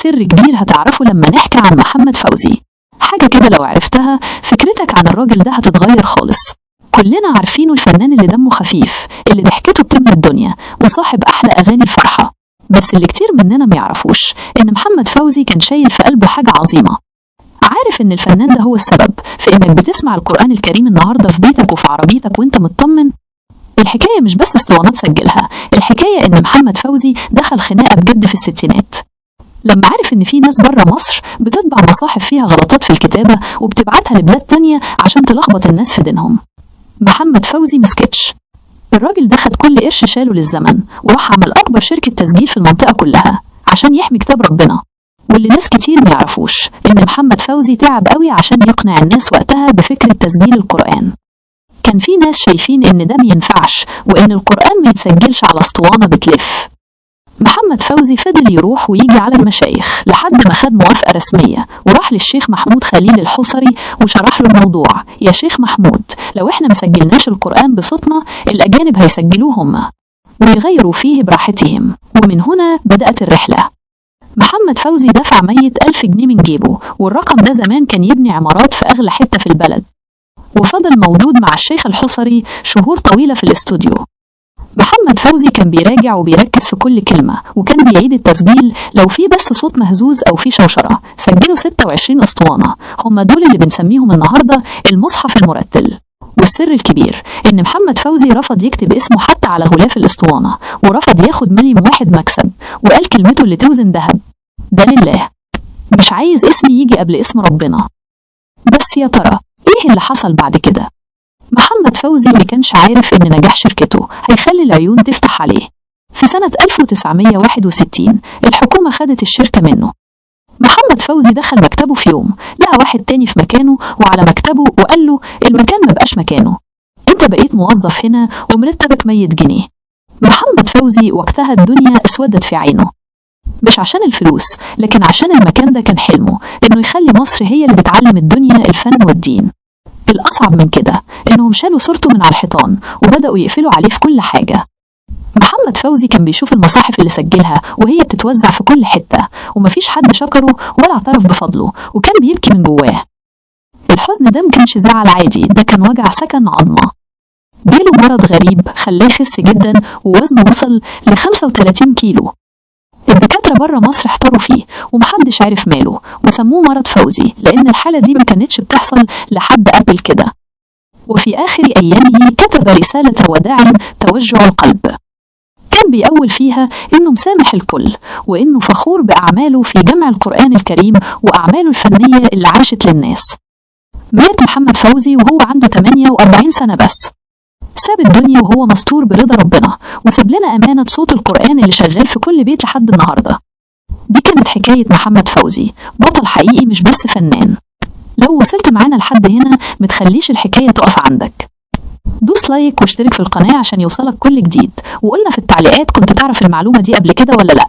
سر كبير هتعرفه لما نحكي عن محمد فوزي. حاجة كده لو عرفتها فكرتك عن الراجل ده هتتغير خالص. كلنا عارفينه الفنان اللي دمه خفيف، اللي ضحكته بتملى الدنيا، وصاحب أحلى أغاني الفرحة. بس اللي كتير مننا ما يعرفوش إن محمد فوزي كان شايل في قلبه حاجة عظيمة. عارف إن الفنان ده هو السبب في إنك بتسمع القرآن الكريم النهاردة في بيتك وفي عربيتك وإنت مطمن؟ الحكاية مش بس اسطوانات سجلها، الحكاية إن محمد فوزي دخل خناقة بجد في الستينات. لما عرف إن في ناس بره مصر بتطبع مصاحف فيها غلطات في الكتابة وبتبعتها لبلاد تانية عشان تلخبط الناس في دينهم. محمد فوزي مسكتش. الراجل ده خد كل قرش شاله للزمن وراح عمل أكبر شركة تسجيل في المنطقة كلها عشان يحمي كتاب ربنا. واللي ناس كتير ما يعرفوش إن محمد فوزي تعب قوي عشان يقنع الناس وقتها بفكرة تسجيل القرآن. كان في ناس شايفين إن ده مينفعش وإن القرآن ما يتسجلش على اسطوانة بتلف. محمد فوزي فضل يروح ويجي على المشايخ لحد ما خد موافقة رسمية، وراح للشيخ محمود خليل الحصري وشرح له الموضوع. يا شيخ محمود، لو احنا مسجلناش القرآن بصوتنا الأجانب هيسجلوه هما ويغيروا فيه براحتهم. ومن هنا بدأت الرحلة. محمد فوزي دفع 100,000 جنيه من جيبه، والرقم ده زمان كان يبني عمارات في أغلى حتة في البلد. وفضل موجود مع الشيخ الحصري شهور طويلة في الاستوديو. محمد فوزي كان بيراجع وبيركز في كل كلمة، وكان بيعيد التسجيل لو في بس صوت مهزوز أو في شوشرة. سجلوا 26 أسطوانة، هم دول اللي بنسميهم النهاردة المصحف المرتل. والسر الكبير إن محمد فوزي رفض يكتب اسمه حتى على غلاف الأسطوانة، ورفض ياخد مليم واحد مكسب، وقال كلمته اللي توزن ذهب: ده لله، مش عايز اسمي يجي قبل اسم ربنا. بس يا ترى إيه اللي حصل بعد كده؟ محمد فوزي ما كانش عارف إن نجاح شركته هيخلي العيون تفتح عليه. في سنة 1961 الحكومة خدت الشركة منه. محمد فوزي دخل مكتبه في يوم، لقى واحد تاني في مكانه وعلى مكتبه، وقال له المكان ما بقاش مكانه، انت بقيت موظف هنا ومرتبك 100 جنيه. محمد فوزي وقتها الدنيا اسودت في عينه، مش عشان الفلوس، لكن عشان المكان ده كان حلمه، انه يخلي مصر هي اللي بتعلم الدنيا الفن والدين. الأصعب من كده إنهم شالوا صورته من على الحيطان وبدأوا يقفلوا عليه في كل حاجة. محمد فوزي كان بيشوف المصاحف اللي سجلها وهي بتتوزع في كل حتة، ومفيش حد شكره ولا اعترف بفضله، وكان بيبكي من جواه. الحزن ده مكانش زعل عادي، ده كان وجع سكن عظمة. جاله مرض غريب خلاه يخس جدا، ووزنه وصل ل 35 كيلو. الدكاترة بره مصر احتاروا فيه ومحدش عارف ماله، وسموه مرض فوزي لأن الحالة دي ما كانتش بتحصل لحد قبل كده. وفي آخر أيامه كتب رسالة وداع توجع القلب، كان بيقول فيها إنه مسامح الكل، وإنه فخور بأعماله في جمع القرآن الكريم وأعماله الفنية اللي عاشت للناس. مات محمد فوزي وهو عنده 48 سنة بس. ساب الدنيا وهو مستور برضا ربنا، وساب لنا أمانة صوت القرآن اللي شغال في كل بيت لحد النهاردة. دي كانت حكاية محمد فوزي، بطل حقيقي مش بس فنان. لو وصلت معانا لحد هنا متخليش الحكاية تقف عندك. دوس like واشترك في القناة عشان يوصلك كل جديد، وقولنا في التعليقات كنت تعرف المعلومة دي قبل كده ولا لأ.